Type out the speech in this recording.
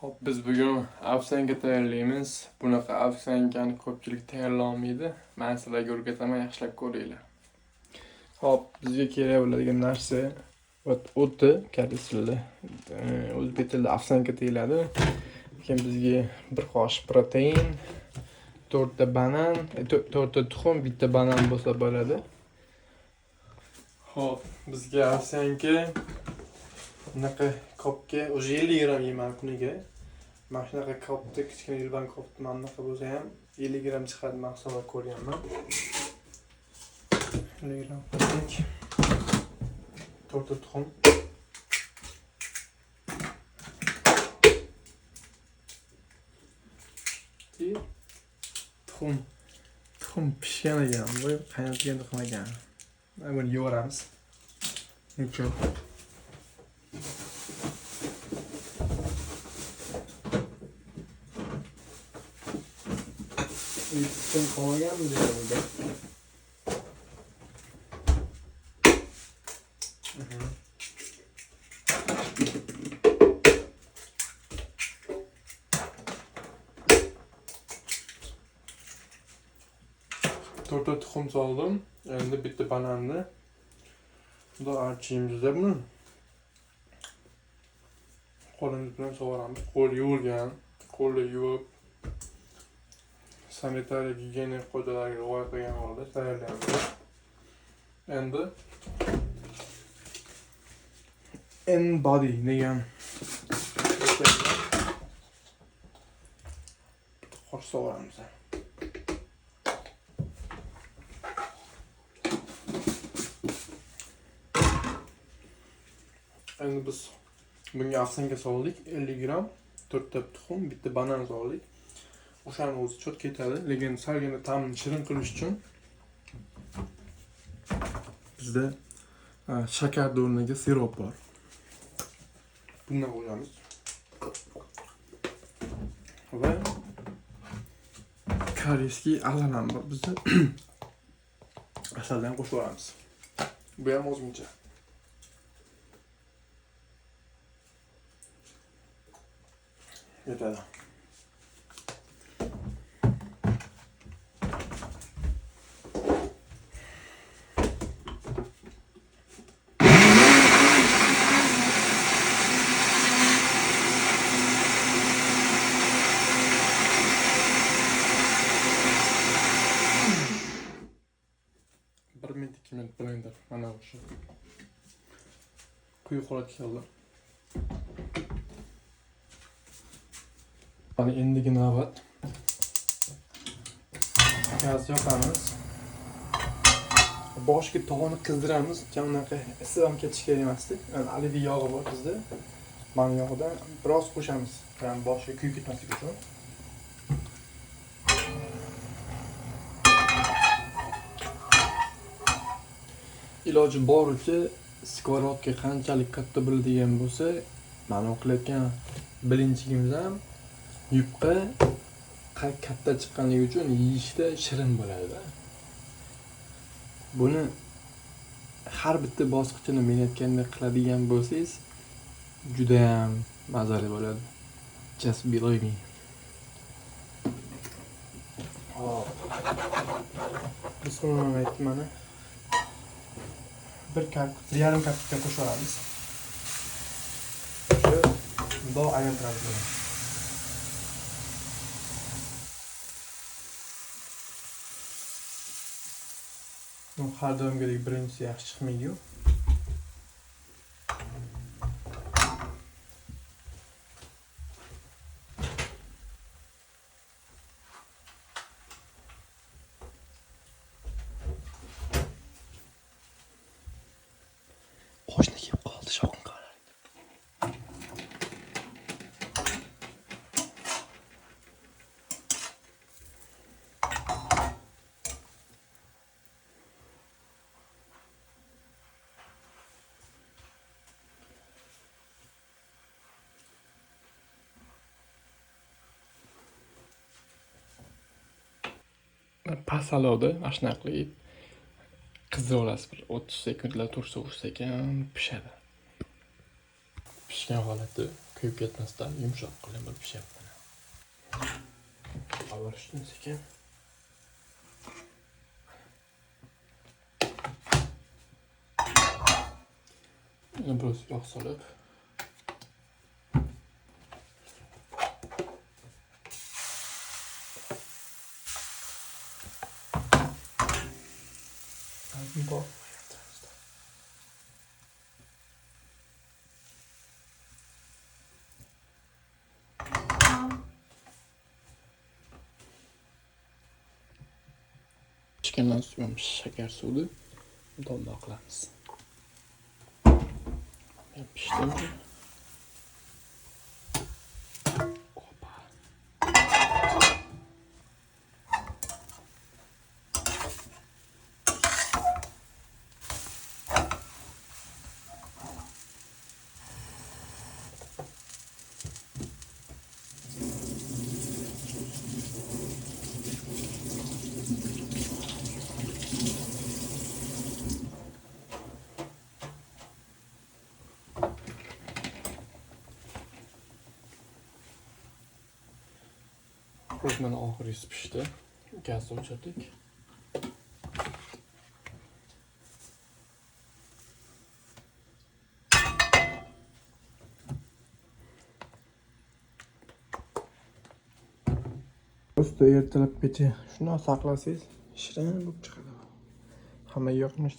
Xo'p, biz bugun овсянка tayyorlaymiz. Bunaqa овсянка ni ko'pchilik tayyorlolmaydi. Men sizlarga o'rgataman, yaxshilab ko'ringlar. Xo'p, bizga kerak bo'ladigan narsa вот o'ti, koreys tilida, o'zbek tilida овсянка deyiladi. Keyin bizga bir qoshiq protein, 4 ta banan, 4 ta tuxum, bitta banan bo'lsa bo'ladi. Xo'p, bizga овсянка bunaqa kopga уже 50 gramm yeyman kuniga. Mana shunaqa kopda, kichkina yulban kopda mana bunaqa bo'lsa ham 50 gramm chiqadi, men hisoblab ko'rganman. 50 gramm qildik. 4 ta tuxum. Tuxum. Tuxum pishgan ekan, bu qaynatilgan tuxum ekan. Buni yevoramiz. Necha? Tuxum qolmaganmi deydi. To'rtta tuxum soldim. Endi bitta bananni bundoq archiymiz buni. Qo'limiz bilan sovuramiz. Qo'l yuvilgan, qo'lni yuvib sanitariya gigiyena qoidalariga rioya qilgan holda tayyorlaymiz. Endi InBody degan qo'shib sovuramiz. Endi biz bunga овсянка soldik, 50 gramm, 4 ta tuxum, bitta banan soldik. O'shani o'zi cho't ketadi, lekin salgina ta'mini shirin qilish uchun bizda shakar o'rniga sirop bor. Bundan qo'yamiz. Va koreyskiy asal ham bor bizda. Asaldan qo'shib yuboramiz. Bu ham ozgincha. Yetadi. Bir minut, 2 minut blender mana shu quyuq holatga keldi. Mana endigi navbat gaz yoqamiz. Boshga tovoni qizdiramiz. Unaqa isib ham ketishi kerak emasdi. Yani oliviya yog'i bor bizda. Mana yog'idan biroz qo'shamiz. Yani boshga kuyib ketmasligi uchun. Iloji boricha skоворodka qanchalik katta bo'ladigan bo'lsa, mana qilayotgan bilinchigimiz ham yupqa katta chiqqanligi uchun yeyishda shirin bo'ladi. Buni har bitta bosqichini men aytgandek qiladigan bo'lsangiz, juda ham mazali bo'ladi. Just believe me. Hop. Bismillah aytdim mana. Bir yarim kapka qo'shib olamiz. Shu bundoq aylantiramiz. Bu har doimgidek birinchisi yaxshi chiqmaydi-yu. Qo'shni kelib qoldi, shovqin qarar. Past olovda mana shunaqa qilib qizdirib olasiz, bir 30 sekundlar tursa ursa ham pishadi. Pishgan holatda Kuyib ketmasdan yumshoq qilib bir pishyapti. Avval shuni sekin. Buni biroz yog' solib bor. Pishgandan so'ng shakar suvni dolma qilamiz. Pishdi. Opa. Mana oxirgisi pishdi. Gazni o'chirdik. Usta ertalabgacha shuni saqlasangiz shirin bo'lib chiqadi. Hammaga yoqmish.